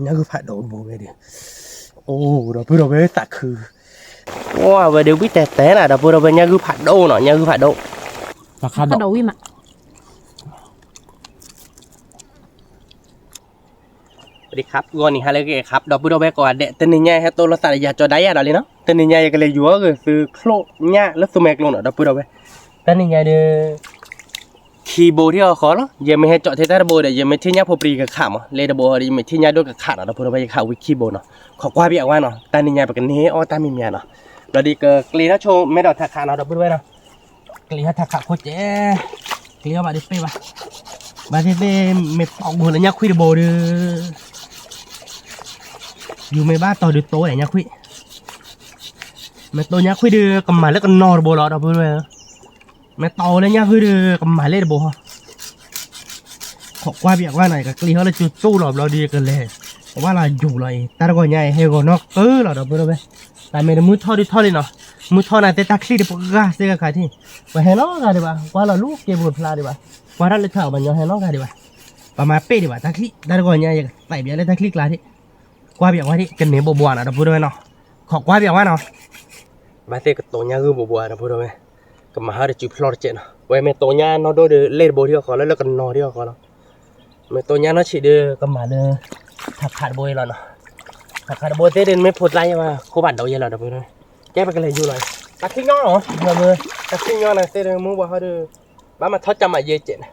ညၣ်ဂုၢ်ဖးဒိၣ်တဘိဝဲဒီး, အိၣ်ဒီပုၢ်ဒီဝဲၢ်သးခု, အိၣ်ဝဲဒီးဝံၣ်တဲတဲနၤ ဒီပုၢ်ဒီဝဲၢ် ညၣ်ဂုၢ်ဖးဒိၣ်နီၤ ညၣ်ဂုၢ်ဖးဒိၣ်, ဖးဒိၣ်ဝံၣ်မး, ပဒံခပ်ဂီၤနံၤဟါလၢအဂ့ၤခပ် ဒီပုၢ်ဒီဝဲၢ်ကိးဂၤဒဲး တနံၤညါဟဲတိၢ်လိာ်သးဒီးယၤကၠီဒၣ်ယၤဒီးလံနီၤ တနံၤညါယကလဲၤယူၤအီၣ်ဂ့ၤသုချိၣ်ညၣ်လၢသုမဲာ်ကျိနီၤ ဒီပုၢ်ဒီဝဲၢ်, တနံၤညါဒီး ခံဘိထံၣ်အီၤဃီလီၤ ယမ့ၢ်ဟဲကၠီၣ်ထဲတၢ်တဘိဒီး ယမ့ၢ်ထံၣ်ညၣ်ဖိပြံကခးမး လဲၤတဘိဒီး ယမ့ၢ်ထံၣ်ညၣ်ဒိၣ်ကခးနီၤ ဒီပုၢ်ဒီဝဲၢ် ယခးဝံၤခံဘိနီၤ, ခိးကွၢ်ပယီၤဝဲနီၤ တနံၤညါပကန့ၢ်အီၣ်တၢ်မံၤမံၤနီၤ, ဘျီဒီးကကျ့ထီၣ်ဆိမဲဒီးထးခးနီၤ ဒီပုၢ်ဒီဝဲၢ်နီၤ ကလံၤဟဲထးခးခိၣ်ကဲ, ကလံၤဟဲဘၣ်ဒုးပ့ၢ်ဘၣ်, ဘၣ်သ့ၣ်သ့ၣ်မ့ၢ်တီၢ်ဂိၢ်လၢညၣ်ခွံၣ်တဘိဒီး, ယူၤမ့ၢ်ဘၣ်တီၢ်ဒုးတိၢ်ဝဲညၣ်ခွံၣ်, မ့ၢ်တိၢ်ညၣ်ခွံၣ်ဒီး ကမၤလၢကနီၤတဘိလီၤ ဒီပုၢ်ဝဲၢ်, မ့ၢ်တီၢ်လၢညၣ်ခွံၣ်ဒီး ကမၤလၢတဘိဟီ ခိးကွၢ်ပယီၤကွၢ်နီၤ ကကျ့ထီၣ်လၢကၠိကၠိလီၤ ဘျီဒီးကလဲၤ, ဝါလီၤယူၤလီၤအံၤ တၢ်တဂီၤညါအံၤ ဟဲဂီၤနီၢ်ကၢလီၤ ဒီပုၢ်ဒီဝဲၢ်, တၢ်မ့ၢ်တမုၢ်ထီၣ်ဒုးထီၣ်လံနီၤ, မုၢ်ထီၣ်နၤသ့ၣ်တၢ်ချံၣ်တပှၢ်စ့ၢ်ကီးခါထံၣ်, ပှၤဟဲနီတဂၤဒံးဘၣ် ကွၢ်လီၤလူၤက့ၤပူၤဖျါဒံးဘၣ်, ကွၢ်တၢ်လၢထးအီၤပညီဟဲနီတဂၤဒံးဘၣ်, ပှၤမၤပ့ၢ်ဒံးဘၣ် တၢ်ချံၣ် တၢ်တဂီၤညါ ယကသံးပယီၤလၢတၢ်ချံၣ်ကျါထံၣ်, ကွၢ်ပယီၤကွၢ်ထံၣ် ကန့ၢ်ဘိဘိနီၤ ဒီပုၢ်ဒီဝဲၢ်နီၤ, ခိးကွၢ်ပယီၤကွၢ်နီၤ ဘၣ်သ့ၣ်ကတိၢ်ညၣ်ဂုၢ်ဘိဘိဧါ ဒီပုၢ်ဒီဝဲၢ်, ကမၤဟးတစုဖျီၣ်တစဲးနီၤ, ဝဲမ့ၢ်တိၢ်ညၣ်နီၢ်ဒိၣ်ဒီး လဲၢ်တဘိထံအီၤဃီလၢ လၢကနီၤထံအီၤဃီလီၤ, မ့ၢ်တိၢ်ညၣ်နီၢ်ဆံးဒီး ကမၤလၢ ထးခးတဘိအံၤလီၤနီၤ, ထးခးတဘိသ့ၣ်ဒီး မ့ၢ်ဖိသၣ်ယဲဘၣ် ခိၣ်ဘၣ်ဒိယဲလီၤ ဒီပုၢ်ဒီဝဲၢ်, ကဲပကလဲၤယူၤလီၤ, တၢ်ချံၣ်ညီနီၤ တၢ်ချံၣ်ညီနၤသ့ၣ်ဒီး မုၢ်ဝါဟီဒီး ဘၣ်မၤထီၣ်ကၢ်မးယဲကဲးန့ၣ်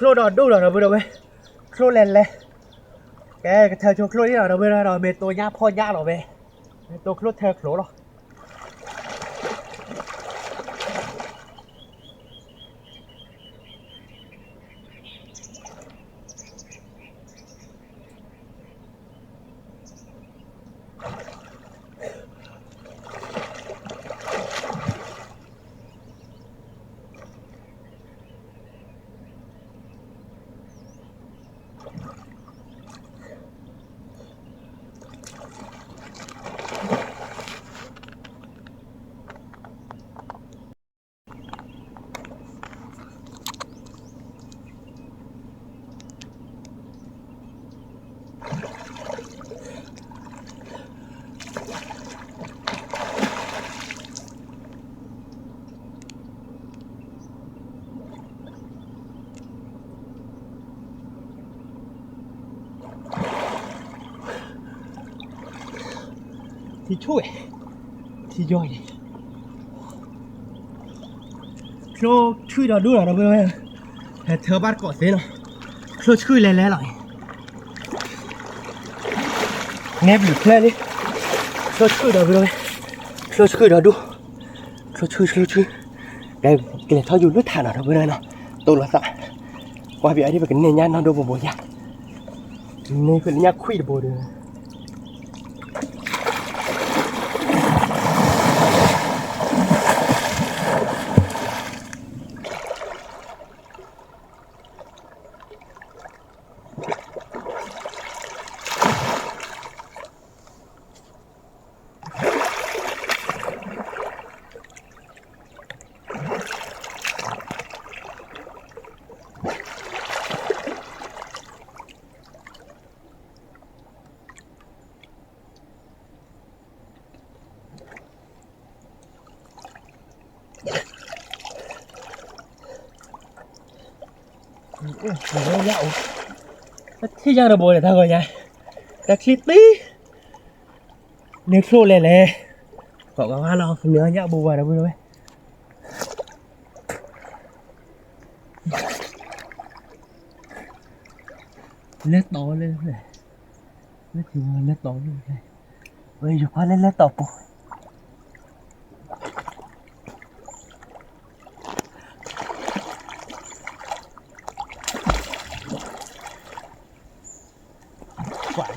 ချိၣ်ဒီးဒူၣ်လီၤ ဒီပုၢ်ဒီဝဲၢ်, ချိၣ်လဲၤလဲၤ, ကဲကထၢဆိချိၣ်လံလီၤ ဒီပုၢ်ဒီဝဲၢ်ဒီး မ့ၢ်တိၢ်ညၣ်ဖီၣ်ညၣ်လီၤဝဲ, မ့ၢ်တိၢ်ချိၣ်ထၢချိၣ်လီၤ ထံဆိၣ်ဝဲ, ထံယီၤအံၤ, ချိၣ်ဆှုၣ်ဒီးဒူၣ်လီၤ ဒီပုၢ်ဒီဝဲၢ်, ဟဲထၢဘၣ်တကိးသ့နီၤ, ချိၣ်ဆှုၣ်လဲၤလဲၤလီၤအံၤ, နဲဘျုးဖျဲၣ်လံ, ချိၣ်ဆှုၣ်ဒီးဒူၣ်, ချိၣ်ဆှုၣ်ဒီးဒူၣ်, ချိၣ်ဆှုၣ် ချိၣ်ဆှုၣ်, ကလဲၤထီၣ်ယူၤလၢထးနီၤ ဒီပုၢ်ဒီဝဲၢ်နီၤ, တိၢ်လိာ်သး, ကွၢ်ပယီၤဒ်ပကန့ၢ်ညၣ်နီၢ်ဒိၣ်ဘိဘိယၤ, န့ၢ်ဖဲလၢညၣ်ခွံၣ်တဘိဒီး ထံၣ်ညၣ်တဘိဒီး တၢ်ဂီၤညါ, တၢ်ချံတံၢ်, န့ၢ်ချိၣ်လဲၤလဲၤ, ကိးဂၤဝါလီၤ ကမ့ၢ်အီၣ်ညၣ်ဘိဝဲဒီပုၢ်ဒီဝဲၢ်, လဲၤတီၤလၢ, လဲၤတီၤလၢ, ယကွၢ်လၢလဲၤတီၤပူၤ လၢလဲၤတီၤပူၤ,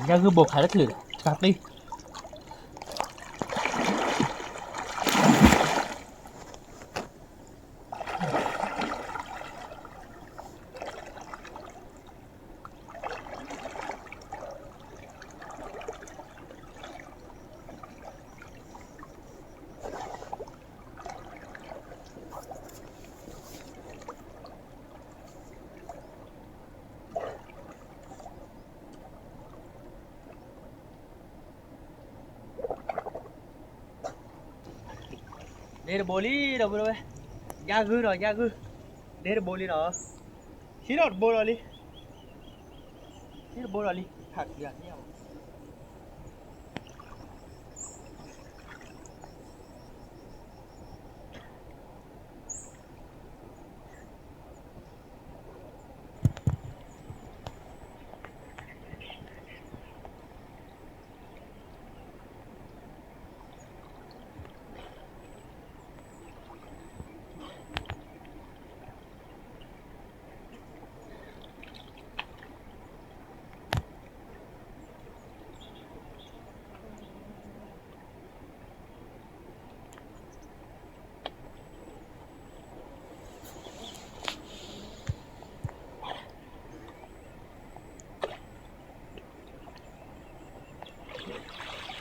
ညၣ်ဂုၢ်ဘိခးတချုးဒီး တၢ်သ့ ဒ့တဘိလံ ဒီပုၢ်ဝဲၢ်, ညၣ်ဂုၢ်ဒီး ညၣ်ဂုၢ်, ဒ့တဘိလံဒီး, ဟံးဒီးတဘိဒီးလံ, ဟံးတဘိဒီးလံ, ခးခံဂၤန့ၣ်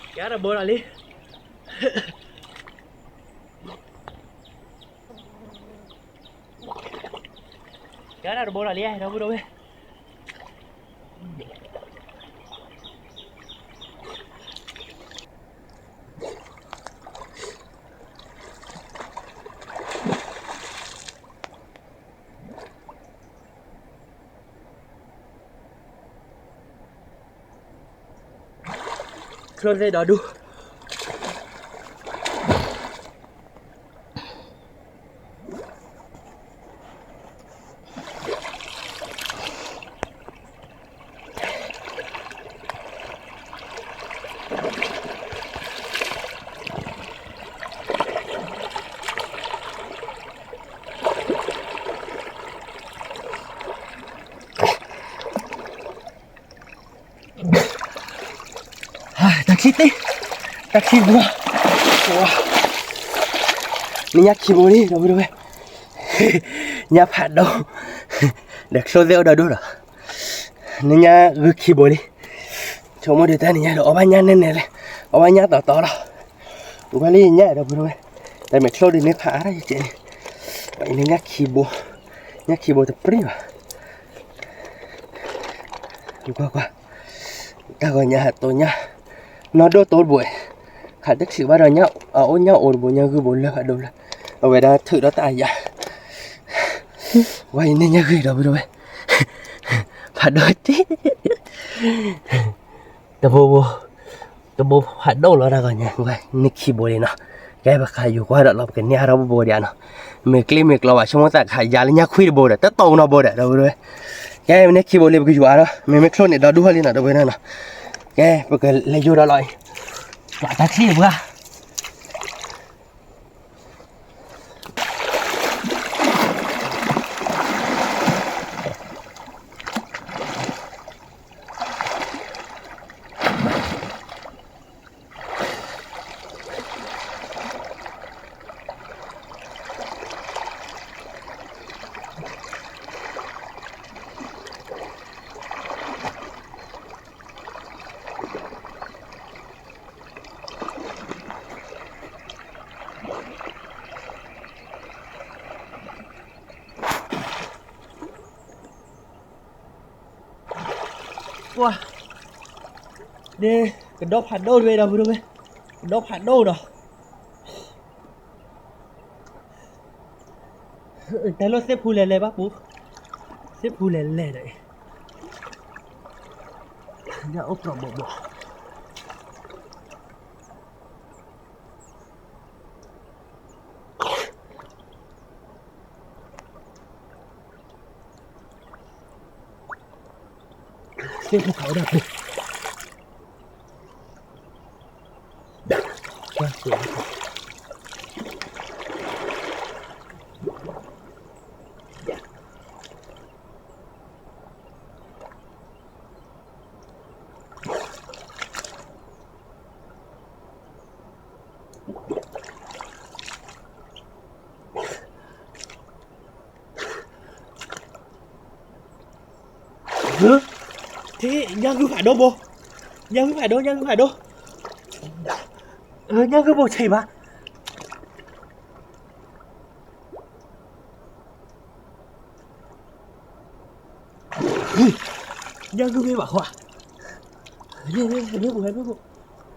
ကဲတဘိဒီးလံ, ကဲတဘိဒီးလံ ဒီပုၢ်ဝဲၢ်. ချိၣ်သ့ၣ်ဒီဒူၣ် တၢ်ခံသ့, တၢ်ခံဘိ, နညၣ်ခံဘိလံ ဒီပုၢ်ဝဲၢ်, ညၣ်ဖးဒိၣ်, ဒီးချိၣ်သ့ၣ်အိၣ်ဒီဒူၣ်လီၤ, နညၣ်ဂုၢ်ခံဘိလံ, ဆိကမိၣ်ဒုးတၢ်နညၣ်ဒီး အီၣ်ဘၣ်ညၣ်နဲၣ်နဲၣ်လဲၣ်, အီၣ်ဘၣ်ညၣ်တီတီလီၤ, ကွၢ်လံညၣ်ဒီပုၢ်ဝဲၢ်, တၢ်မဲာ်ချိၣ်ဒုးန့ၣ်ဖးအါထီၣ်ယကဲန့ၣ်, နညၣ်ခံဘိ, ညၣ်ခံဘိတပြံၣ်ဘၣ် ကွၢ်ကွၢ်, တၢ်ဂီၤညါဟးတိၤညၣ်, နီၢ်ဒိၣ်တိတဘိ, ခးတချုးဘၣ်ဒီး အအိၣ်ညၣ်အိၣ်တဘိ ညၣ်ဂုၢ်ဘိလၢဖးဒိၣ်လၢ, အဝဲဒၣ်ထုးဒီးတၢ်အယၤ, ဝဲအံၤန့ၣ်ညၣ်ဂုၢ်ဒီပုၢ်ဝဲၢ်, ဖးဒိၣ်တ့ တဘိဘိ, တဘိဖးဒိၣ်လီၤတၢ်ဂီၤညါ, န့ၣ်ခံဘိလံနီၤ, ကဲပကယူၤကွၢ်ဒီးလီၤ ပကန့ၢ်အါထီၣ်ဘိဘိဒံးနီၤ, မ့ၢ်ကျ့မ့ၢ်ကျီဘၣ် ဆိကမိၣ်သးခးယၤလၢညၣ်ခွံတဘိဒီး တတိၤနီၤဘိဒီး ဒီပုၢ်ဝဲၢ်, ကဲန့ၣ်ခံဘိလံ ပကယူၤအါထီၣ် မ့မ့ၢ်ချိၣ်န့ၣ်ဒီဒူၣ်ဟီလံနီၤ ဒီပုၢ်ဝဲၢ်နီၤ, ကဲပကလဲၤယူၤဒီးလီၤအံၤ, တၢ်ချံပှၤ ပှၤ, န့ၣ်ကဒီဖးဒိၣ်တဝဲဒီပုၢ်ဝဲၢ်, ကဒီဖးဒိၣ်ဒီး, တၢ်လီၢ်သ့ၣ်ဖူလဲၤလဲၤဘၣ်ပူၤ, သ့ၣ်ဖူလဲၤလဲၤဒီး, ညၣ်အိၣ်ပျီၢ်ဘီၣ်ဘီၣ် သ့ၣ်ဖူခးဝဲဒၣ်ပူၤ, ပှၤ ညၣ်ဂုၢ်ဖးဒိၣ်ဘိ, ညၣ်ဂုၢ်ဖးဒိၣ်, ညၣ်ဂုၢ်ဖးဒိၣ်, ညၣ်ဂုၢ်ဘိဆံးဘၣ်, ညၣ်ဂုၢ်မ့ၢ်ဘၣ်ဃီ, ညၣ်ဘိ,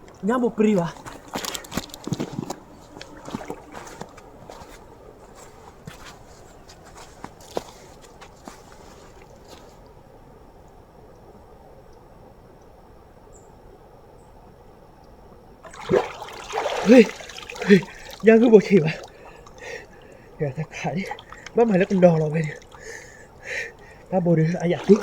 ညၣ်ဘိပြံဘၣ်. ညၣ်ဂုၢ်ဘိဆံးဘၣ်, တၢ်ခးဒ်, ဘၣ်မၤလၢကဒီလီၤဝဲန့ၣ်, တၢ်ဘိဒုးအယၤသံ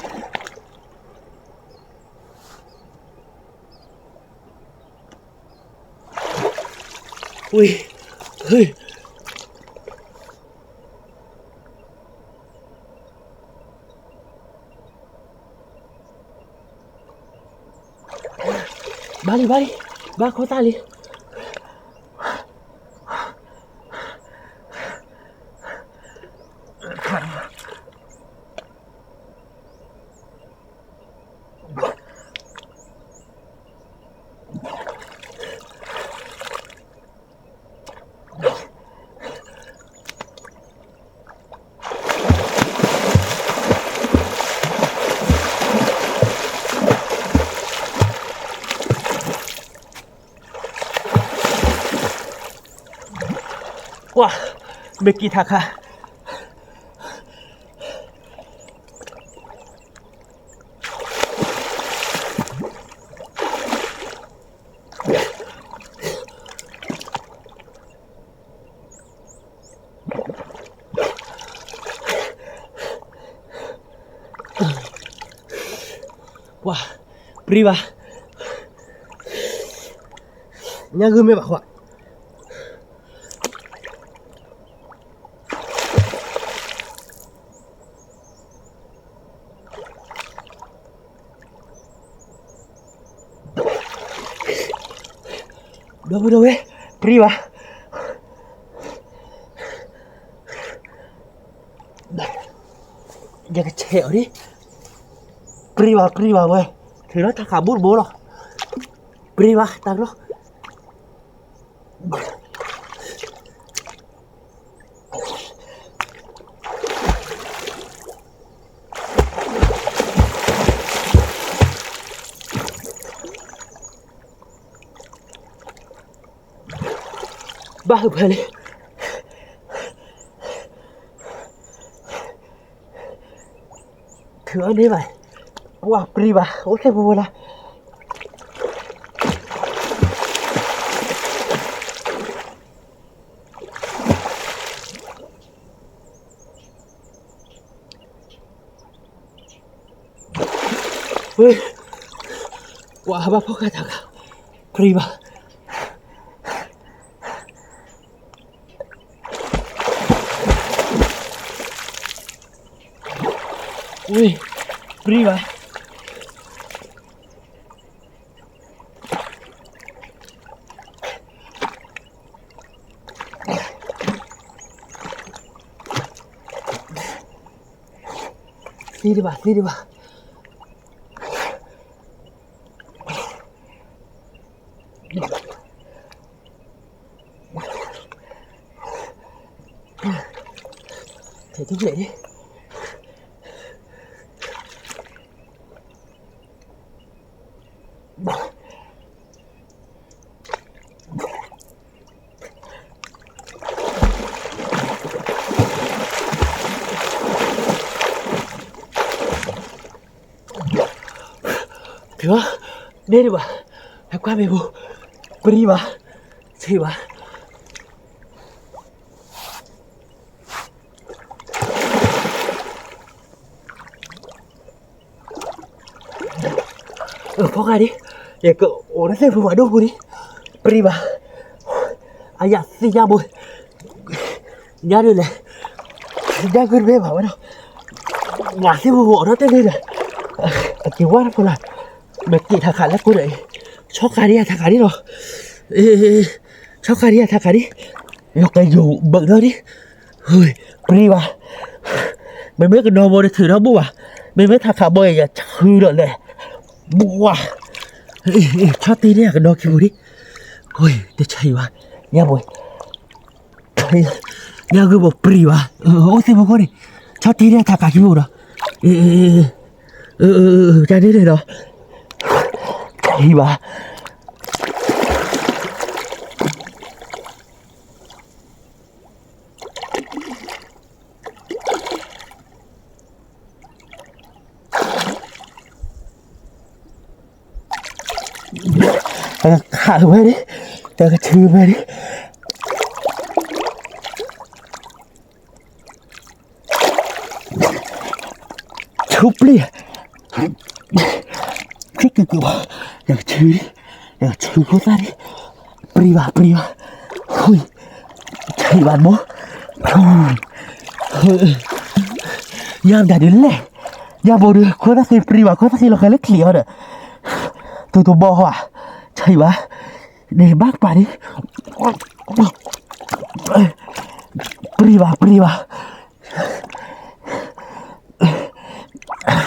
ဝ့ၢ်, ဘၣ်လံ ဘၣ်လံ, ဘၣ်ခိၣ်သၣ်လံ. ပှၤ, မ့ၢ်က့ၤထးခါ ပှၤ, ပြံဘၣ်, ညၣ်ဂုၢ်မ့ၢ်ဘၣ်ဃီ. ဒီပုၢ်ဒီဝဲၢ်, ပြံဘၣ်, ယကဆဲးအီၤဒ်, ပြံဘၣ် ပြံဘၣ်ဝဲ, ထုးလီၤတၢ်ခးဘူးတဘိလီၤ, ပြံဘၣ်တၢ်ကျီ ဘၣ်ဟုၣ်ဖဲလံ, ထုးအီၤန့ၢ်ဘၣ်, ပှၤပြံဘၣ် အိၣ်ထဲပဝဲလၢ ဝ့ၢ်, ကွၢ်ဘၣ်ဖီၣ်ဃာ်တၢ်ဂၤ, ပြံဘၣ်, ဝ့ၢ်, ပြံဘၣ်. သံဒံးဘၣ် သံဒံးဘၣ်. ထဲးထူၣ်ဖျဲးန့ၣ် တုၤ, န့ၢ်ဒံးဘၣ်, ဟဲကွၢ်မ့ၢ်ပူၤ, ပြံဘၣ်, ဆံးဘၣ်. ဖီၣ်ဃာ်ဒံး, ယကအိၣ်လၢသ့ၣ်ဖုမၤဒိၣ်ပူၤဒံး, ပြံဘၣ်, အယၤသံညါဘိ, ညါဒ်လဲၣ်, ညါဂုၢ်တဘ့ၣ်ဘၣ်ဝဲဒီး, ဝၤသ့ၣ်ဖုအိၣ်ဒီးတဲန့ၣ်ဒီး, အက့ၤဝါတဖိလၢ်, မ့ၢ်က့ၤထးခးလၢကိးဒီးအံၤ, ဆီခါဒံးယၤထးခးဒံးလီၤ, အ့, ဆီဃာ်ဒံးအထးခးဒံး, လီၤကယိာ်ဘၢၣ်ထီၣ်ဒံး, ပြံဘၣ်, မ့မ့ၢ်ကဒီဘိဒီးထုးထီၣ်ဘိၣ်ဘၣ်, မ့မ့ၢ်ထးခးဘိအံၤယဆူဒီးလဲၣ်, ဘၣ်, ဆီတ့ဒံးအကဒီခံပူၤဒံး, တဆံးဘၣ်, ညၣ်ဘိ ညၣ်ဂုၢ်ဘိပြံဘၣ်, အိၣ်သ့ၣ်ဖိခိၣ်န့ၣ်, ဆီတ့ဒံးအထးခးခံပူၤဒီး, တၢ်ဒ်န့ၣ်ဒီး, တဆံးဘၣ် ခးဝဲဒၣ်, တကထံဝဲဒၣ်, ဆူပျံၢ်, ဆူက့ၤက့ၤဘၣ်, တကထံ, တကထံဖိသၣ်ဒံး, ပြံဘၣ် ပြံဘၣ်, ဆံးဘၣ်ဘိ, ညၣ်မတၤဒုးလဲၣ်, ညၣ်ဘိဒုး ခိၣ်သၣ်ဃံပြံဘၣ် ခိၣ်သၣ်ဃံလီၤဃဲလၢချံးအီၤဒီး, တူတူဘီဟီ, ဆံးဘၣ်, န့ၣ်ဘၣ်ကပၤဒံး, ပြံဘၣ် ပြံဘၣ် ခီဒီး,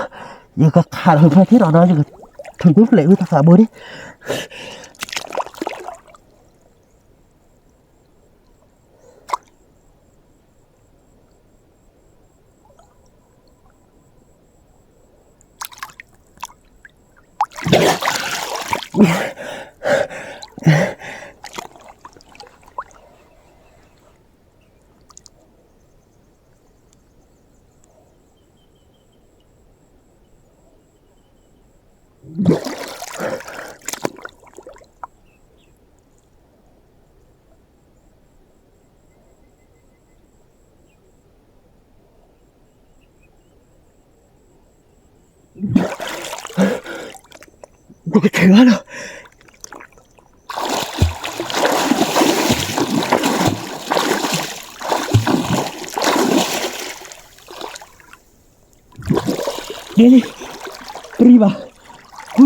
ယကခးလီၤဖဲထံၣ်ဒီးနီၤ ယကထုးထူၣ်ဖျဲးဝံသးစးဘိဒံး. ပကထံၣ်ဘၣ်လီၤ. န့ၣ်, ပြံဘၣ်, ဟူ,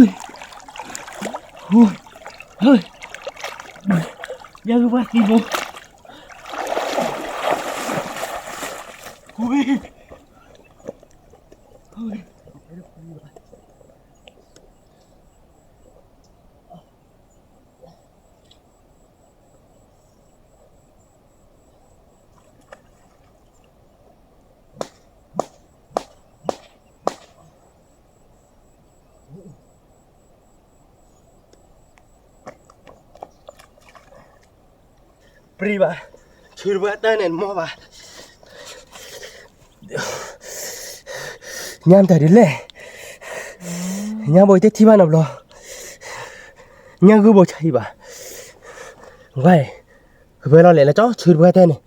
ဟူ, ဟူ, ညၣ်ဂုၢ်ပှၢ်သံဘိ, ဟူ, ဟူ. ပြံဘၣ်, ဆူတပှၢ်တၢ်န့ၣ်မီၢ်ဘၣ်, ညၣ်မတၤဒုးလဲၣ်, ညၣ်ဘိတထံၣ်ဘၣ်နီတဘျီ, ညၣ်ဂုၢ်ဘိဆံးဘၣ်, ဝဲ, ကဖဲလီၤလဲၤလၢကၠီဆူတပှၢ်တၢ်န့ၣ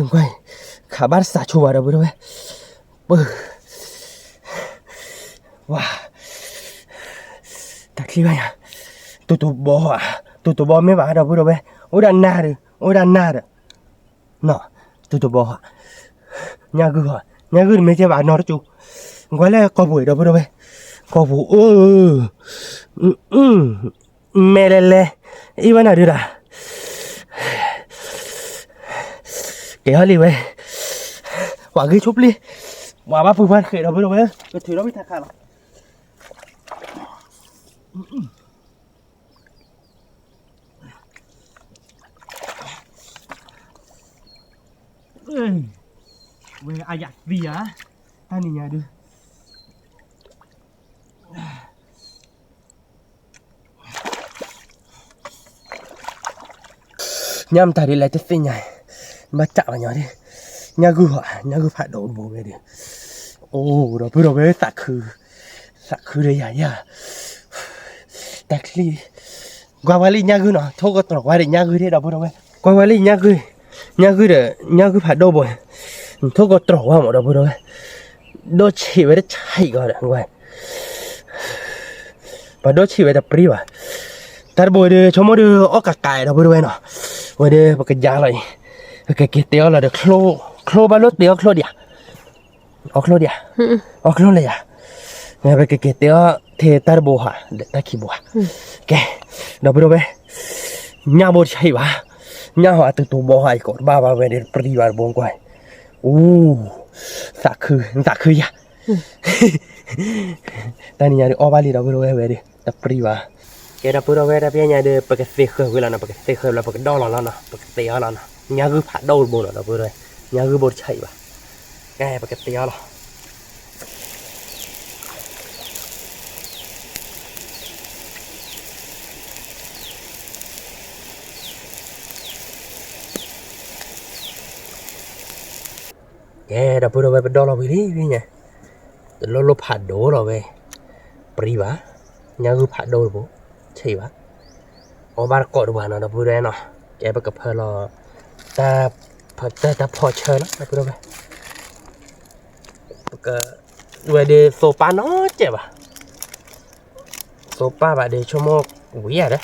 ်, ဝဲ, ခးဘၣ်တစးဆိဘၣ်ဒီပုၢ်ဒီဝဲၢ်, ပၢ် ဝါ, တၢ်ချံဘၣ်ယၤ, တူတူဘီ, တူတူဘီမ့ၢ်ဘၣ်ဒီပုၢ်ဒီဝဲၢ်, အိၣ်ဒၣ်နၢ်ဒီး, အိၣ်ဒၣ်နၢ်ဒီး, နီၤ, တူတူဘီ, ညၣ်ဂုၢ်ဟီ, ညၣ်ဂုၢ်တမ့ၢ်ကဲဘၣ်နီတကၠိ, ကွၢ်လၢကီၢ်ပူၤဒီပုၢ်ဒီဝဲၢ်, ကီၢ်ပူၤ, မဲာ်လဲၤလဲၤ, အံၤဝဲနၤဒုးဒၣ် ကဲဟီလံဝဲ, ပှၤဂ့ၤဆိပျ့ၤ, ပှၤဘၣ်ပှ့ၤပှၤတဃဲးဒီပုၢ်ဒီဝဲၢ်, ကထုးထီၣ်ဝံသးစးလီၤ. ဝဲအယၤသံဧါ, တၢ်နံၤညါဒုး ညၣ်မတၤဒ်လဲၣ်တသ့ၣ်ညါ, ဘၣ်စးဘၣ်ညီဒ်, ညၣ်ဂုၢ်ဟီ, ညၣ်ဂုၢ်ဖးဒိၣ်တဘိဝဲဒုး, အိၣ်ဒီပုၢ်ဒီဝဲၢ်သးခု, သးခုဒီးယၤယၤ, တၢ်ချံ, ကွၢ်ဝဲလံညၣ်ဂုၢ်နီၤ, ထိၣ်ကတြီၤဝဲဒီးညၣ်ဂုၢ်ဒၣ်ဒီပုၢ်ဒီဝဲၢ်, ကွၢ်ဝဲလံညၣ်ဂုၢ်, ညၣ်ဂုၢ်ဒီး, ညၣ်ဂုၢ်ဖးဒိၣ်ဘိ, ထိၣ်ကတြီၤဝဲမးဒီပုၢ်ဒီဝဲၢ်, ဒိၣ်ဆံးဝဲတဆံးကီးဒီး, ပှၤဒိၣ်ဆံးဝဲတပြံဘၣ်, တၢ်တဘိဝဲဒုး ဆိကမိၣ်ဒုး အီၣ်ကးကးဒီပုၢ်ဒီဝဲၢ်နီၤ, ဝဲဒုးပကယါလီၤအံၤ, ပကက့ၤတဲအီၣ်လီၤဒီး, ချိဘၣ်လိၣ်တဲအီၣ်ချိဒံးဧါ, အီၣ်ချိဒံးဧါ, အီၣ်ချိလဲၣ်ယၤ, ပကက့ၤတဲအီၤထဲတၢ်တဘိဟး ဒီးတၢ်ခံဘိဧါ. ကဲ, ဒီပုၢ်ဒီဝဲၢ်, ညၣ်ဘိတဆံးဘၣ်, ညၣ်ဟီအတုၤတိၤဘီဟးအံၤ ကိးတဘၣ်ဘၣ်ဝဲဒီး တပြံဘၣ်တဘိကွၢ်, အိ, သးခု, သးခုယၤ, တၢ်နံၤညါဒီးအီၣ်ဘၣ်လံ ဒီပုၢ်ဒီဝဲၢ်ဝဲဒီး တပြံဘၣ်. ကဲ ဒီပုၢ်ဒီဝဲၢ် တၢ်ပညါဒီး ပကသ့ဃၢၤဝံၤလီၤနီၤ, ပကသ့ဃၢၤလီၤ ပကဒီၣ်လီၤလီၤနီၤ, ပကသ့အီၤလီၤနီၤ, ညၣ်ဂုၢ်ဖးဒိၣ်တဘိနီၤ ဒီပုၢ်ဒီဝဲၢ်, ညၣ်ဂုၢ်ဘိတဆံးဘၣ်. ကဲ ပကသ့အီၤလီၤ. ကဲ ဒီပုၢ်ဒီဝဲၢ် ပဒီၣ်လီၤဝံၤလံ ဖဲညါ, တလိၣ်လိၣ်ဖးဒိၣ်လီၤဝဲ, ပြံဘၣ်, ညၣ်ဂုၢ်ဖးဒိၣ်တဘိ, ဆံးဘၣ်, အီၣ်ဘၣ်တကိးတဝၤနီၤ ဒီပုၢ်ဒီဝဲၢ်နီၤ. ကဲ ပကဖၢလီၤ တၢ်ဖီၣ်ဆၢလီၤ ဒီပုၢ်ဒီဝဲၢ်, ပက ဝဲဒီးသိပၢ်နီတစဲးဘၣ်, သိပၢ်ဘၣ်ဒီးဆိကမိၣ်ဝံၤဧါဒီး,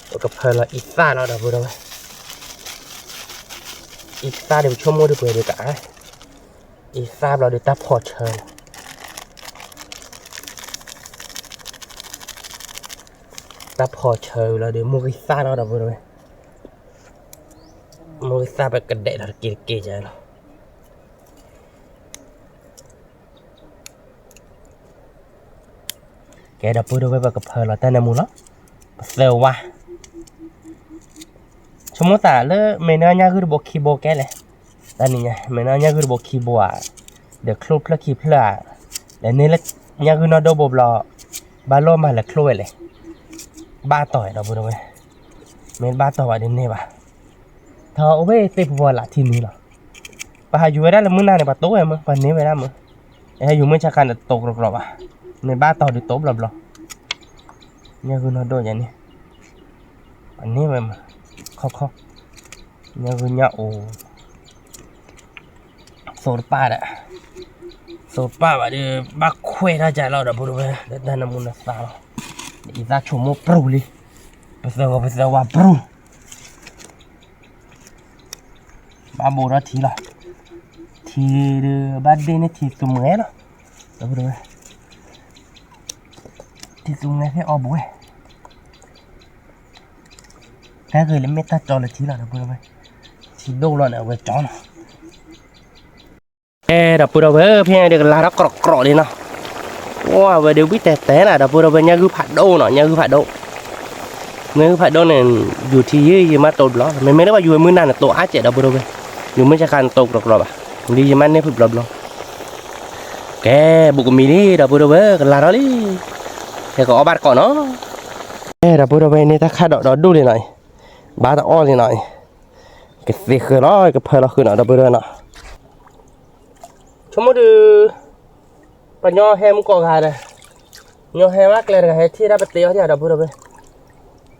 ပကဖၢလီၤအံသၣ်လီၤ ဒီပုၢ်ဒီဝဲၢ်, အံသၣ်ဒီးပဆိကမိၣ်ဒီးပှဲၤဒီးကအါ, အံသၣ်ဘျီဒီးတၢ်ဖီၣ်ဆၢလီၤ, တၢ်ဖီၣ်ဆၢလီၤဒီး မိၢ်ဂံၢ်သၣ်လီၤ ဒီပုၢ်ဒီဝဲၢ်, မိၢ်ဂံၢ်သၣ်ပကဒဲးလီၤတက့ၢ်တက့ၢ်ကလီၤ. ကဲ ဒီပုၢ်ဒီဝဲၢ် ပကဖၢလီၤတၢ်နၢမူလီၤ, ပသၢဝါ, ဆိကမိၣ်သးလၢ မ့ၢ်နၢညၣ်ဂုၢ်တဘိခံဘိကဲလဲၣ်, တၢ်နံၤညါ မ့ၢ်နၢညၣ်ဂုၢ်တဘိခံဘိဧါ, ဒီးချိၣ်ဖျၢၣ်ခံဖျၢၣ်ဧါ, ဒီးန့ၢ်လၢညၣ်ဂုၢ်နီၢ်ဒိၣ်ဘိဘျီ, ဘၣ်လိၣ်မၤလဲၤချိၣ်ဝဲလဲၣ်, ဘၣ်တီၤ ဒီပုၢ်ဒီဝဲၢ်, မ့ၢ်ဘၣ်တီၤဘၣ်ဒီးန့ၢ်ဘၣ်, ထီၣ်အိၣ်ဝဲသ့ၣ်ပဝီၤလၢထံနံၤလီၤ. ပဟးယူၤဝဲဒၣ်လၢမုၢ်နၤန့ၣ် ပှၤတိၢ်ဝဲမ့ၢ် ပှၤန့ၢ်ဝဲဒၣ်မ့ၢ်, ဟဲယူၤမုၢ်ဆါခါန့ၣ်တိၢ်ကြီကြီဘၣ်, မ့ၢ်ဘၣ်တီၤဒီးတိၢ်ဘျီဘျီ, ညၣ်ဂုၢ်နီၢ်ဒိၣ်ယၤန့ၣ်, ပှၤန့ၢ်ဝဲမ့ၢ်, ခီခီ, ညၣ်ဂုၢ်ညၣ်အိၣ် သိတပၣ်ဒီး, သိတပၣ်ဘၣ်ဒီး ဘၣ်ခွဲးတၢ်ကလီၤ ဒီပုၢ်ဒီဝဲၢ်, ဒီးတၢ်နၢမူနသးလီၤ, ဒီးအံသၣ်ဆိကမိၣ်ပြူၤလံ, ပသၢဂီၤပသၢဝါပြူၤ, ဘၣ်ဘိးထီၣ်ထံလီၤ, ထံဒီးဘၣ်ဒ့ၣ်န့ၢ်ထံသူမှဲလီၤ, ဒီပုၢ်ဒီဝဲၢ်, ထံသူမှဲဖဲအီၤဘိဝဲ တၢ်ဂ့ၤလၢမ့ၢ်တၢ်ကၠီလၢထံလီၤ ဒီပုၢ်ဒီဝဲၢ်, ထံဒိၣ်လီၤန့ၣ် အဝဲကၠီလီၤ. အဲ ဒီပုၢ်ဒီဝဲၢ်ဧၢ, ဖဲန့ၣ်ဒီးကလၤထီၣ်ကြီကြီလံနီၤ, အိၣ်ဝဲဒီးဝံၣ်တဲတဲနၤ ဒီပုၢ်ဒီဝဲၢ်, ညၣ်ဂုၢ်ဖးဒိၣ်နီၤ, ညၣ်ဂုၢ်ဖးဒိၣ်, ညၣ်ဂုၢ်ဖးဒိၣ်န့ၣ် ယူၤထံယံာ်ယံာ်မးတိၢ်ဘျီ, မ့မ့ၢ်လၢပှၤယူၤဝဲမုၢ်နၤန့ၣ် တိၢ်အါစဲး ဒီပုၢ်ဒီဝဲၢ်, ယူၤမုၢ်ဆါခါန့ၣ်တိၢ်ကြီကြီဘၣ်, ဒ်ယမးန့ၢ်ဖုးဘျီဘျီ ကဲ ဘူးကမံၤလံ ဒီပုၢ်ဒီဝဲၢ် ကလၤထီၣ်လံ, ဟဲကအီၣ်ဘၣ်တကိးနီၤ, အဲ ဒီပုၢ်ဒီဝဲၢ်န့ၣ် တၢ်ခၣ်ဒိးဒီဒူၣ်လံနီၤ, ဘၣ်တအီၣ်လံနီၤ, ကသ့ဃၢၤလီၤ ကဖၢလီၤဃုာ်နီၤ ဒီပုၢ်ဒီဝဲၢ်နီၤ, ဆိကမိၣ်ဒီး ပညီဟဲမုၢ်ကီၢ်ဂၤဒီး, ညီဟဲမးကျဲတဂၤ ဟဲထံၣ်ဒၣ်ပတဲအီၤထံၣ် ဒီပုၢ်ဒီဝဲၢ်,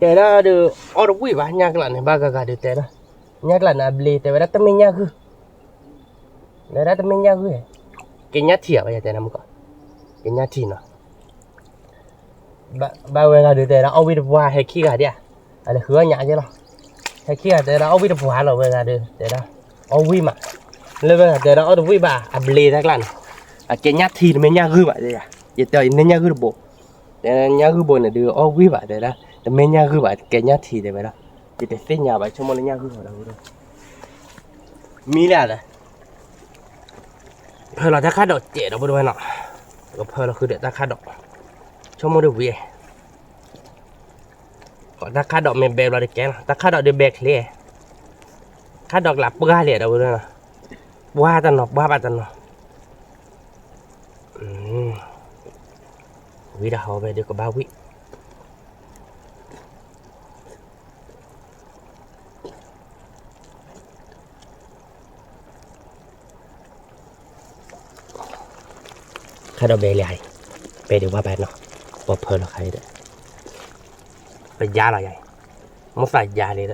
တဲဒၣ်ဒီး အီၣ်တဝံၣ်ဘၣ် ညၣ်ကျးန့ၣ် ဘၣ်ဂၤဂၤဒီးတဲဒၣ်, ညၣ်ကျးန့ၣ်အဘျ့ တဲဝဲဒၣ်တမ့ၢ်ညၣ်ဂုၢ် တဲဝဲဒၣ်တမ့ၢ်ညၣ်ဂုၢ်, ကညၣ်ထံၣ်ဧါ ဘၣ်ယတဲဒၣ်မုၢ်ကီၢ်, ကညၣ်ထံၣ်နီၤ, ဘၣ်ဝဲဂၤဒီးတဲဒၣ်အီၣ်ဝံၣ်တပှၢ် ဟဲခံဂၤဒၣ်ဧါ, အလဲၤဃုအီၣ်ညၣ်က့လီၤ, ဟဲခံဂၤတဲဒၣ်အီၣ်ဝံၣ်တပှၢ်လီၤ ဝဲဂၤဒီးတဲဒၣ်, အီၣ်ဝံၣ်မး, လၢဝဲဂၤတဲဒၣ်အီၣ်တဝံၣ်ဘၣ် အဘျ့တၢ်ကျးန့ၣ်, အကဲညၣ်ထံၣ်တမ့ၢ်ညၣ်ဂုၢ်ဘၣ်, ယတဲအီၤ ယန့ၢ်ညၣ်ဂုၢ်တဘိ, တဲညၣ်ဂုၢ်ဘိန့ၣ်ဒီးအီၣ်ဝံၣ်ဘၣ် တဲဒၣ်, တမ့ၢ်ညၣ်ဂုၢ်ဘၣ် ကဲညၣ်ထံၣ်တဲဝဲဒၣ်, ယတသ့ၣ်ညါဘၣ် ဆိကမိၣ်လၢညၣ်ဂုၢ်ဘၣ်ဒီး မံလၢဒီး ဖၢလီၤတၢ်ခၣ်ဒိးစဲး ဒီပုၢ်ဒီဝဲၢ်နီၤ, ကဖၢလီၤဃုာ်ဒီးတၢ်ခၣ်ဒိး, ဆိကမိၣ်ဒီးဝံၤ, တၢ်ခၣ်ဒိးမ့ၢ်ဘဲဘျီတကဲလီၤ, တၢ်ခၣ်ဒိးဒီးဘဲချ့, ခၣ်ဒိးကလၤပှၢ်လံ ဒီပုၢ်ဒီဝဲၢ်နီၤ, ပှၢ်တနီၤ ပှၢ်ဘၣ်တနီၤ, ဝံၤဒီးဟးဝဲဒီးကဘၣ်ဝံၣ် ခါဒီးဘဲလံဟါအံၤ, ဘဲဒံးဝါဘၣ်နီၤ, ပဖၢလီၤခါအံၤဒီး, ပယါလီၤယါအံၤ, မိၣ်သးယါလံဒီး,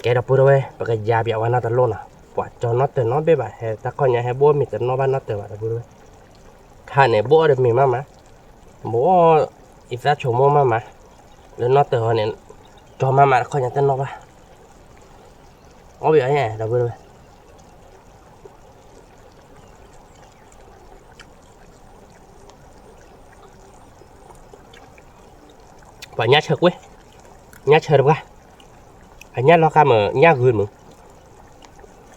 ကဲဒီပုၢ်ဒီဝဲၢ် ပကယါပျးဝဲနီတလိၣ်နီၤ, ပှၤကၠီနီတၢၤနီတဘ့ၣ်ဘၣ်, ဟဲတၢ်ခီၣ်ညါဟဲဘိၣ်မ့ၤတနီၣ်ဘၣ်နီတၢၤဘၣ်ဒီပုၢ်ဒီဝဲၢ်, ခါန့ၣ် ဘိၣ်အီၣ်ဒီးမ့ၤမးမး, ဘိၣ်အီၣ်အံသၣ်ဆိကမိၣ်မးမး, လၢနီတၢၤဟီန့ၣ်, ကၠီမးမးတၢ်ခီၣ်ညါတနီၣ်ဘၣ်, အီၣ်ဘၣ်အီၤညါဒီပုၢ်ဒီဝဲၢ် အီၣ်ဘၣ်အီၤညါဒီပုၢ်ဒီဝဲၢ်, ပှၤညၣ်ဆၢကွ့ၢ်, ညၣ်ဆၢတပှၢ်, အညၣ်လီၤဃာ်မ့ၢ်ညၣ်ဂုၢ်မုၢ်,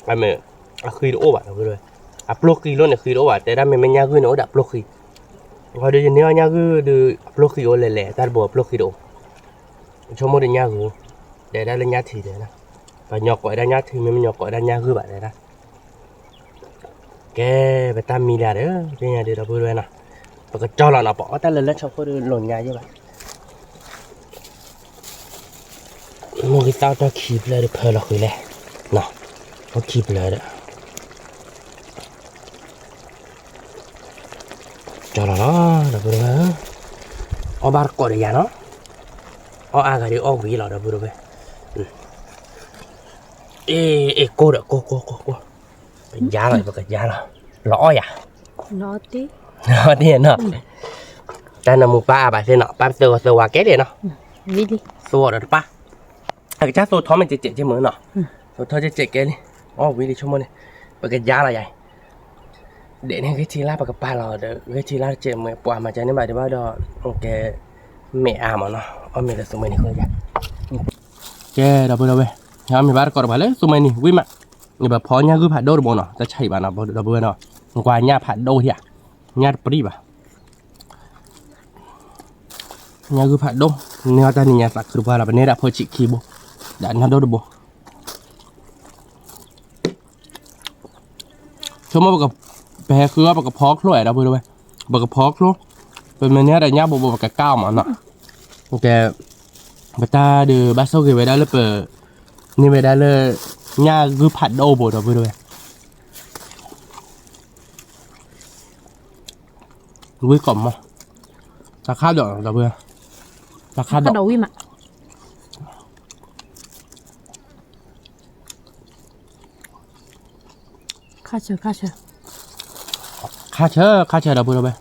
အမ့ၢ်အဃံတအိၣ်ဘၣ်, အပျိၢ်ဃံလိၣ်န့ၣ်ဃံတအိၣ်ဘၣ်, တဲဒၣ်မ့မ့ၢ်ညၣ်ဂုၢ်န့ၣ်အိၣ်ဒီးအပျိၢ်ဃံ, အဃိဒီးယန့ၢ်အီၣ်ညၣ်ဂုၢ်ဒီး အပျိၢ်ဃံအိၣ်လဲၤလဲၤ တၢ်တဘိအပျိၢ်ဃံတအိၣ်, ဆိကမိၣ်ဒီးညၣ်ဂုၢ်, ဒဲဒၣ်လၢညၣ်ထံးတဲဒၣ်, ပှၤညီကိးဝဲဒၣ်ညၣ်ထံး မ့မ့ၢ်ညီကိးဝဲဒၣ်ညၣ်ဂုၢ်ဘၣ်တဲဒၣ် ကဲ ပတၢ်မံလၢဒီး သ့ၣ်ညါဒီး ဒီပုၢ်ဝဲၢ်နီၤ, ပကကၠီလီၤနီၤ, ပအီၣ်တၢ်လၢလၢဆီဖိဒီးလိာ်ညါယဲဘၣ်, မိၢ်ဂံၢ်သၣ်အီၣ်တၢ်ခံဖျၢၣ်ဒီးဖၢလီၤဃံလဲၣ်, နီၤ, အီၣ်ခံဖျၢၣ်ဒီး ကၠီလီၤလီၤ ဒီပုၢ်ဝဲၢ်ဧၢ, အီၣ်ဘၣ်တကိးဒီးယၤနီၤ, အီၣ်အါဂၤဒီးအီၣ်ဝံၤလီၤ ဒီပုၢ်ဝဲၢ်, အ့ အ့ ကိၢ်ဒီးကိၢ်ကိၢ်ကိၢ်ကိၢ်, ပကယါလီၤ ပကယါလီၤ, လီၤအီၣ်ယၤ, လီၤအီၣ်တ့ၢ်နီၤ, တၢ်နမူပၢ်အါဘၣ်သ့ၣ်နီၤ, ပၢ်သၢဂီၤသၢဝါကဲလံနီၤ, သဝီဒီးတပၢ်, အကစၢ်သိးထီမ့ၢ်ကဲးကဲးကဲမုၢ်နီၤ, သိးထီကဲးကဲးကဲလံ, အီၣ်ဝံၤလံဆိကမိၣ်န့ၣ်, ပကယါလီၤယၤ ဒဲးန့ၣ်ဂ့ၢ်ထံလၢ်ပကပာ်လီၤဒီး ဂ့ၢ်ထံလၢ်တစဲးမ့ၢ်ပှၤမၤကဲန့ၣ်ဘၣ်ဒံးဘၣ်ဒီး, ကဲ, မ့ၢ်အါမးနီၤ, အီၣ်မ့ၤလၢသူမဲနံၤဃိယါ, ကဲ ဒီပုၢ်ဝဲၢ်, ဟဲအီၣ်မ့ၤဘၣ်တကိးတပှၤလၢသူမဲနံၤ ဝံၤမး, ယဘၣ်ဖီညၣ်ဂုၢ်ဖးဒိၣ်တဘိနီၤ, တၢ်ဆါဟံၣ်ဘၣ်နီၤ ဒီပုၢ်ဝဲၢ်နီၤ, ကွၢ်ညၣ်ဖးဒိၣ်ဧါ, ညၣ်တပရံၣ်ဘၣ် ညၣ်ဂုၢ်ဖးဒိၣ်, န့ၢ်အီၣ်တၢ်နံၤညါသးခုတပှၢ်လီၤ, ပန့ၢ်ဒၣ်ဖိဆံးခံဘိ, ဒီးနၢ်ဒိၣ်တဘိ, ဆိကမိၣ်ပက, ပဟဲဃုအီၣ် ပကဖီချိၣ်ဝဲ ဒီပုၢ်ဝဲၢ်, ပကဖီချိၣ်, ပမ့ၢ်န့ၢ်အီၣ်ဒီးညၣ်ဘိဘိ ပကကၢ်အီၤမးနီၤ, ကဲ, ပတၢ်ဒီးဘၣ်ဆိၣ်ဂ့ၤဝဲဒၣ်လၢပ, န့ၢ်ဝဲဒၣ်လၢ, ညၣ်ဂုၢ်ဖးဒိၣ်ဘိ ဒီပုၢ်ဝဲၢ် ဝံၤကိးမး, တၢ်ခါဒီး ဒီပုၢ်ဝဲၢ်, တၢ်ခါဒီးဝံၤမး, ခါဆၢ, ခါဆၢ, ခါဆၢ, ခါဆၢ ဒီပုၢ်ဝဲၢ်,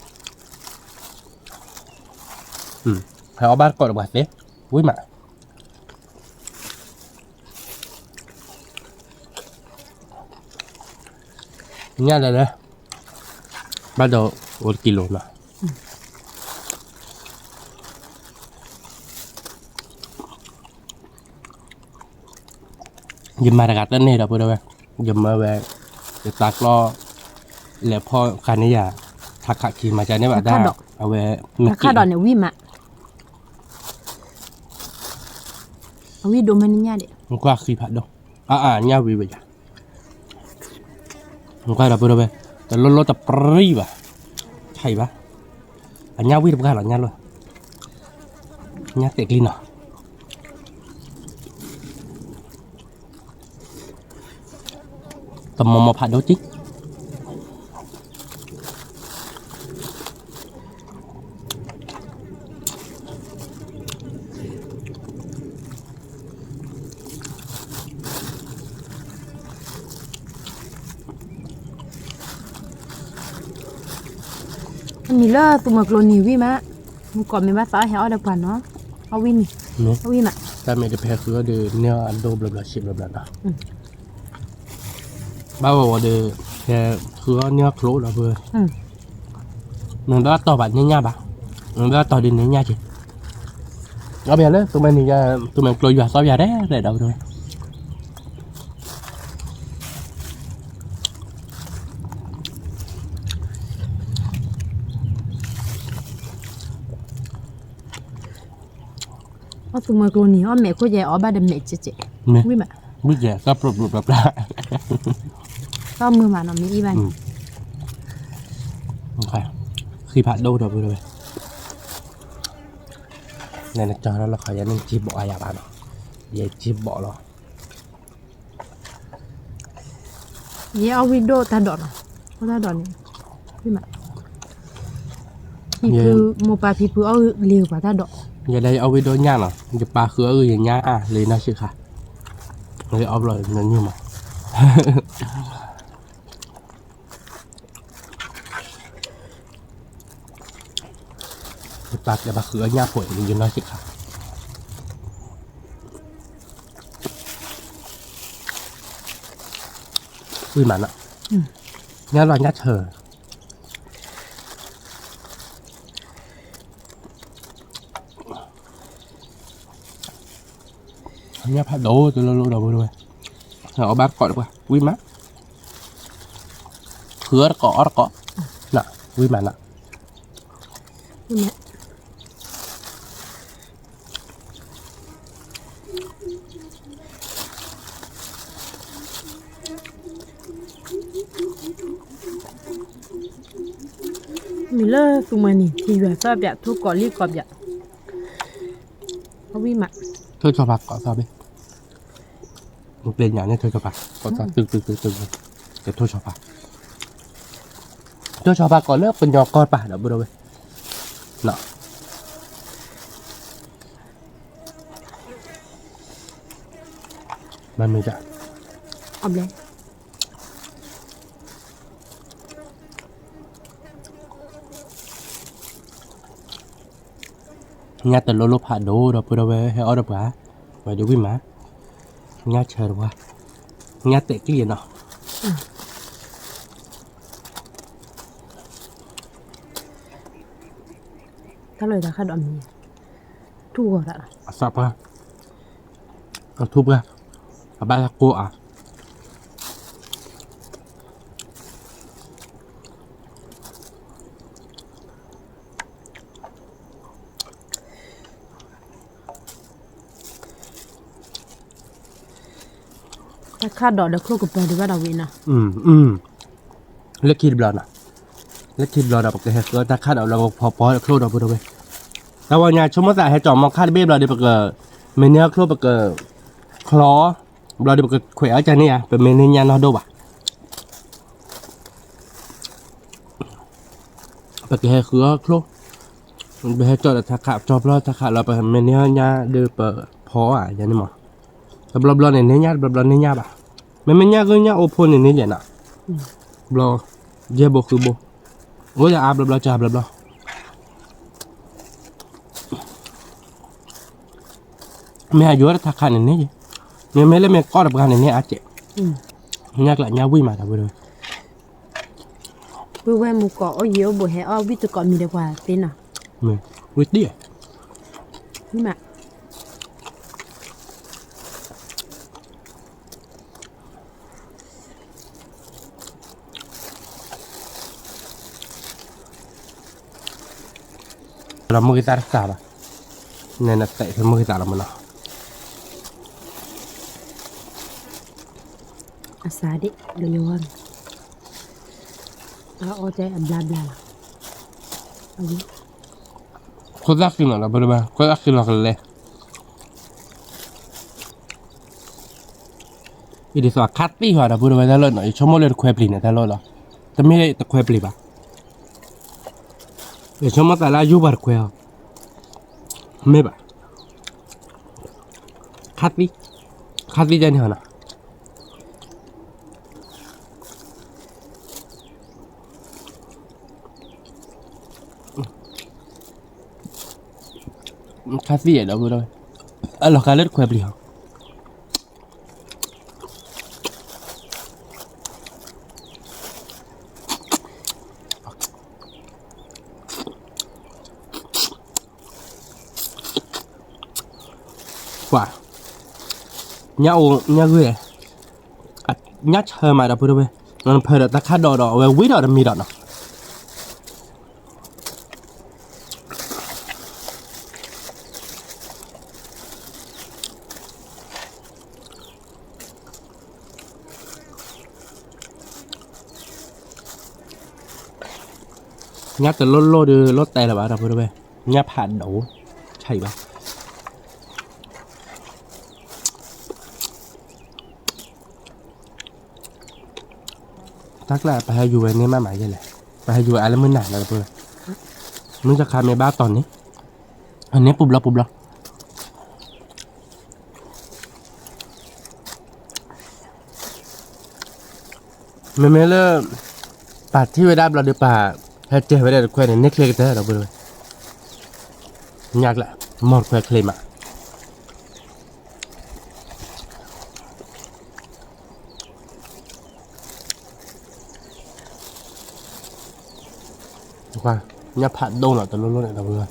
ဟဲအီၣ်ဘၣ်တကိးတပှၤသ့, ဝံၤမး ညၣ်လဲၤလဲၤ, ဘၣ်ဒီးအိၣ်တကံလိၤနီၤ, ယမၤတဂၤတန့ၢ်ဒီပုၢ်ဝဲၢ်, ယမၤဝဲ, ယတၢ်ကျီၢ်, လဲၤဖီၣ်ဃာ်န့ၢ်ယၤ, ထးခးခံမၤကန့ၢ်ဘၣ်ဒၣ်, အဝဲ, မ့ၢ်ခါဒီးန့ၣ်ဝံၤမး, အဝံၤဒိၣ်မးန့ၣ်ညၣ်ဒံး, ကွၢ်ဃံဖးဒိၣ်, အါအါညၣ်ဝံၤဝဲယၤ ကွၢ်ဒီပုၢ်ဝဲၢ်, တလိၣ်လိၣ်တပရံၣ်ဘၣ်, ဆါအံၤဘၣ်, အညၣ်ဝံၤတပှၢ်လီၤညၣ်လိၣ်, ညၣ်တဲာ်ကျံနီၤ, တမီၤမီၤဖးဒိၣ်က့ နံၤလၢသူမၤကျိၤနံၤဝံၤမး, မူကိးမ့ၢ်ဘၣ်သးဟဲအီၣ်ဒီးပှၤနီၤ, အီၣ်ဝံၤနံၤ, အီၣ်ဝံၤမး, တၢ်မ့ၢ်တဖဲဃုအီၣ်ဒီးန့ၢ်အီၣ်အဒိဘျီဘျီဆံးဘျီဘျီနီၤ, ဘၣ်ဝဲဝဲဒီး, ဖဲဃုအီၣ်န့ၢ်အီၣ်ချိၣ်ဒီပုၢ်ဝဲၢ်, မ့ၢ်ဘၣ်တီၢ်ဘၣ်န့ၢ်ညၣ်ဘၣ်, မ့ၢ်ဘၣ်တီၢ်ဒီးန့ၢ်ညၣ်က့ၤ, အီၣ်ပယၤလၢသူမၤနံၤ, သူမၤကျိၤယွၤသီပယၤဒဲးဒဲးဒီပုၢ်ဝဲၢ် အီၣ်သူမၤကျိၤနံၤ အီၣ်မဲာ်ခိၣ်ယဲ အီၣ်ဘၣ်ဒီးမဲာ်ကဲးကဲး, ဝံၤမး, ဝံၤကဲး တၢ်ပျိပျိပျၢပျၢ, တၢ်မုာ်မးနီၤ မ့ၢ်အံၤဘၣ်, ဃံဖးဒိၣ်ဒီပုၢ်ဝဲၢ်, နကၠီထီၣ်လၢခီယဲန့ၣ် က့ၤဘီးအါယၤဘၣ်နီၤ, ယဲက့ၤဘီးလီၤ ယဲအီၣ်ဝံၤဒိၣ်တၢ်ဒိးနီၤ, အိၣ်တၢ်ဒိးန့ၣ်, ဖံဖု, မိၢ်ပၢ်ဖံဖုအီၣ်လံပှၤတၢ်ဒိး, ယဲဒၣ်ယအီၣ်ဝံၤဒိၣ်ညၣ်နီၤ, ယပၢ်ဃုအီၣ်ယညၣ်အါလၢယနီၢ်ဆံးခါ, လၢယအီၣ်ဘျီယညၣ်မး ယပၢ်တဲဘၣ်ဃုအီၣ်ညၣ်ဖိလၢယနီၢ်ဆံးခါ, ဝံၤမးနီၤ, ညၣ်လီၤညၣ်ဆၢ အီၣ် ညၣ်ဖးဒိၣ်တလိၣ်လိၣ်ဒီပုၢ်ဒီဝဲၢ်, အီၣ်ဘၣ်တကိးတပှၢ် ဝံၣ်မး, ဃုအီၣ်တကိးအီၣ်တကိး, န, ဝံၣ်မးန, မ့ၢ်လၢသူမွဲန့ၣ် ထံယွၤသီၣ်ပၠး ထိၣ်ကိးလံၣ်ကိးပၠး, အဝံၣ်မး, ထိၣ်ဆီဖးကိးသီၣ်ဘ့ၣ်, ပျဲညါန့ၣ်ထိၣ်ဆီဖးကိးသီၣ် တုၤတုၤတုၤတုၤ, ကထိၣ်ဆီဖး, ထိၣ်ဆီဖးကိးလၢပညီကီၢ်တပၤဒီပုၢ်ဒီဝဲၢ်, မ့ၢ်တၢ် ညၣ်တလိၣ်လိၣ်ဖးဒိၣ်ဒီပုၢ်ဒီဝဲၢ် ဟဲအီၣ်ဒီးပှၤ, ဝဲဒုးဝံၣ်မး, ညၣ်ဆၢတပှၢ်, ညၣ်တဲာ်ကျံၣ်နီၤ, တၢ်လီၤတၢ်ခါဒီးမံၤ, ထူၣ်ဂီၤတၢ်လီၤ, အသးပှၢ်, အထူၣ်ပှၢ်, အဘၣ်တၢ်ကိၢ်အါ တၢ်ခၣ်ဒိးဒီးချိၣ်ကပၤဒံးဘၣ်ဒီးဝံၤနီၤ, လၢခံတဘျီနီၤ, လၢခံတဘျီဒီး ပကဟဲဃုတၢ်ခၣ်ဒိးလၢကဖီပီၣ် ချိၣ်ဒီပုၢ်ဒီဝဲၢ်, တၢ်ဝဲညါဆိကမိၣ်သးဟဲကၠီၤမီၤခၣ်တဘ့ၣ်ဘျီဒီး ပကမ့ၢ်န့ၢ်အချိၣ် ပကချီ, ဘျီဒီးပကခွဲးအီၣ်ကန့ၣ်ဧါ ပမ့ၢ်န့ၢ်ညၣ်နီၢ်ဒိၣ်ဘၣ် ပကဟဲဃုအီၣ်ချိၣ်, ပဟဲကၠီဒီးတၢ်ခၣ် ကၠီဖျီတၢ်ခၣ်လီၤ ပမ့ၢ်န့ၢ်ညၣ်ဒီးပဖီဧါ ယၤန့ၣ်မး, တဘျီဘျီန့ၣ်န့ၢ်ညၣ် တဘျီဘျီန့ၢ်ညၣ်ဘၣ်, မ့မ့ၢ်ညၣ်ဂုၢ်ညၣ်အိၣ်ဖိန့ၣ်န့ၢ်ယဲၢ်နီၤ, ဘျီ, ယဲၢ်ဘိဃုဘိ, အိၣ်ယၤအါဘျီဘျီ ကၢဘျီဘျီ မ့ၢ်အယိၤတၢ်ခၣ်န့ၣ်န့ၢ်, မ့မ့ၢ်လၢမ့ၢ်ကီၢ်တပှၢ်န့ၣ်န့ၢ်အါကဲး, ညၣ်ကျးညၣ်ဝံၣ်မးတၢ်ဝဲဒီး, ဝံၣ်ဝဲမူကိးအိၣ်ယံၤအိၣ်ဘူးဟဲအီၣ်ဝံၣ်တကိးမံၤဒီးပှၤသ့နီၤ, ဝံၣ်တံၢ်, ဝံၣ်မး လီၤမုၢ်ဂ့ၤသးတစးဘၣ်, နနသဲးဖဲမုၢ်ဂ့ၤသးလီၤမးနီၤ, အစးဒၣ်လၢယဝီၤန့ၣ်, အအီၣ်တဲအဘျါဘျါလီၤ, ခိၣ်သၣ်ဃံလီၤဒီး ပဒိဘၣ် ခိၣ်သၣ်ဃံလီၤကလဲၤ အံၤဒ်သိးအခါသံၣ်ဟီဒီး ပုၢ်တဝဲတၢ်လီၢ်နီၤ ယဆိကမိၣ်လၢတခွဲပျံၤန့ၣ်တၢ်လီၢ်လီၤ. တမ့ၢ်တခွဲပျံၤဘၣ်. ယဆိကမိၣ်သးလၢအယူၢ်ပှၤတခွဲအီၤ မ့ၢ်ဘၣ်. ခါသံၣ် ခါသံၣ်ဒ်န့ၣ်ဟီနီၤ. ခါသံၣ်ယဲဒီး ပုၢ်တဝဲ အလီၤခါလၢတခွဲပျံၤဟီ ကွၢ် ညၣ်အိၣ်ညၣ်ဂုၢ် ညၣ်ဆၢမးဒီး ပုၢ်တဝဲ နဖၢဒီးတၢ်ခါဒီးဒီး အဝဲဝံၤဒီးတမံၤဒီးနီၤ. ညၣ်တလိၣ်လိၣ်ဒီး လိၣ်တဲလၢၤဘၣ်ဒီး ပုၢ်တဝဲ ညၣ်ဖးဒိၣ် ဆါအံၤဘၣ်. တၢ်ကျါပဟဲယူၤဝဲန့ၢ်မးမးယဲလဲၣ်, ပဟဲယူၤဝဲအါလၢမုၢ်နၤလၢ ပုၢ်တဝဲ, မုၢ်တခါမ့ၢ်ဘၣ်တီၤန့ၣ် အန့ၣ်ပူၤဘျီပူၤဘျီ မ့မ့ၢ်လၢ ပာ်ထံၣ်ဝဲဒၣ်ဘျီဒီး ပာ်ဟဲတဲဝဲဒၣ်တခွဲန့ၣ် န့ၢ်ချ့ကတၢၢ်ဒီး ပုၢ်တဝဲ, ညၣ်ကျါ မီၢ်တခွဲချ့မး. ညၣ်ဖးဒိၣ်နီၤ တလိၣ်လိၣ်န့ၣ်ဒီး ပုၢ်တဝဲ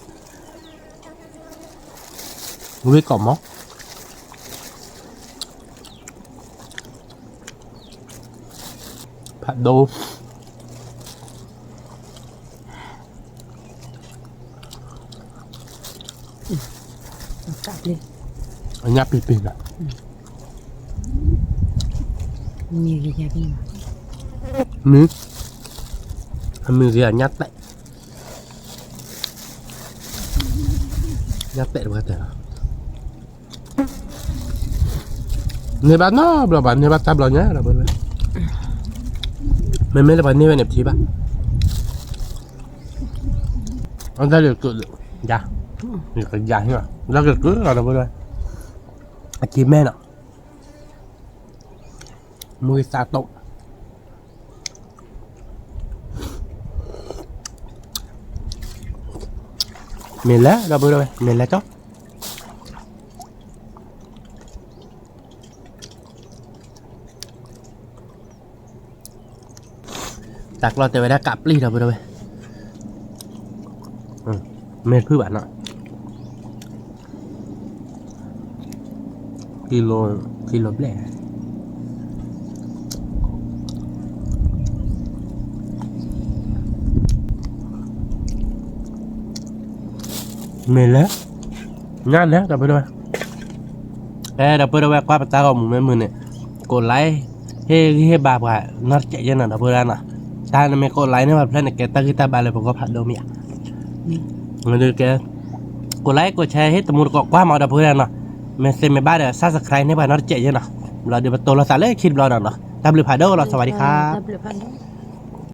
ဝံၣ်ကိးမီၤ ဝံၣ် ဖးဒိၣ်, အညၣ်ပ့ၤပ့ၤလီၤ, မ့ၢ်, အမ့ၢ်ဂ့ၤအညၣ်တဲာ်, ညၣ်တဲာ်တဝဲတဲာ်လီၤ. န့ၢ်ဘၣ်နီတဘျီဘၣ်, န့ၢ်ဘၣ်တၢ်ဘျီညါဒီပုၢ်ဝဲၢ်, မ့မ့ၢ်လၢပှၤန့ၢ်ဝဲန့ၣ် ပထံၣ်ဘၣ်, အတၢ်ကကုာ်, ယၤ, ယကယၤဟ့ၣ်, တၢ်ကကုာ်လီၤဒီပုၢ်ဝဲၢ်, အက့ၤမဲနီၤ, မုၢ်ဂ့ၤသးတိၢ် မ့ၢ်လဲၤဒီပုၢ်ဝဲၢ်, မ့ၢ်လဲၤကၠီ, တၢ်ကျီတဲဝဲဒၣ်ကးပျံၤဒီပုၢ်ဝဲၢ်, မ့ၢ်တဖုၣ်ဘၣ်နီၤ ကံလိဘျဲၣ်, မ့ၢ်လဲၤ, ညါလဲၤဒီပုၢ်ဝဲၢ်, အဲ ဒီပုၢ်ဝဲၢ် ကွၢ်ပတၢ်ဂီၤမူမ့ၢ်မုာ်န့ၣ်, ကိးlike ဟ့ၣ်ဂံၢ်ဟ့ၣ်ဘါပှၤနီတစဲးယဲနီၤ ဒီပုၢ်ဝဲၢ်နီၤ, တၢ်နမ့ၢ်ကိးlikeန့ၣ် ပှၤဖျဲၣ်န့ၣ် ကဲတၢ်ဂံၢ်တၢ်ဘါလၢပဂီၢ်ဖးဒိၣ်မ့ၢ်ဧါ, ကဲ, ကိးlike ကိးshare ဟ့ၣ်တမူတကိးကွၢ်မးဒီပုၢ်ဝဲၢ်နီၤ, မ့ၢ်သ့မ့ၢ်ဘၣ်ဒီး subscribe န့ၢ်ပှၤနီတစဲးယဲနီၤ, ဘျီဒီးပတိၢ်လိာ်သးလၢခံတဘျီဒီးနီၤ, တၢ်ဘျုးဖးဒိၣ်လီၤ สวัสดีครับ.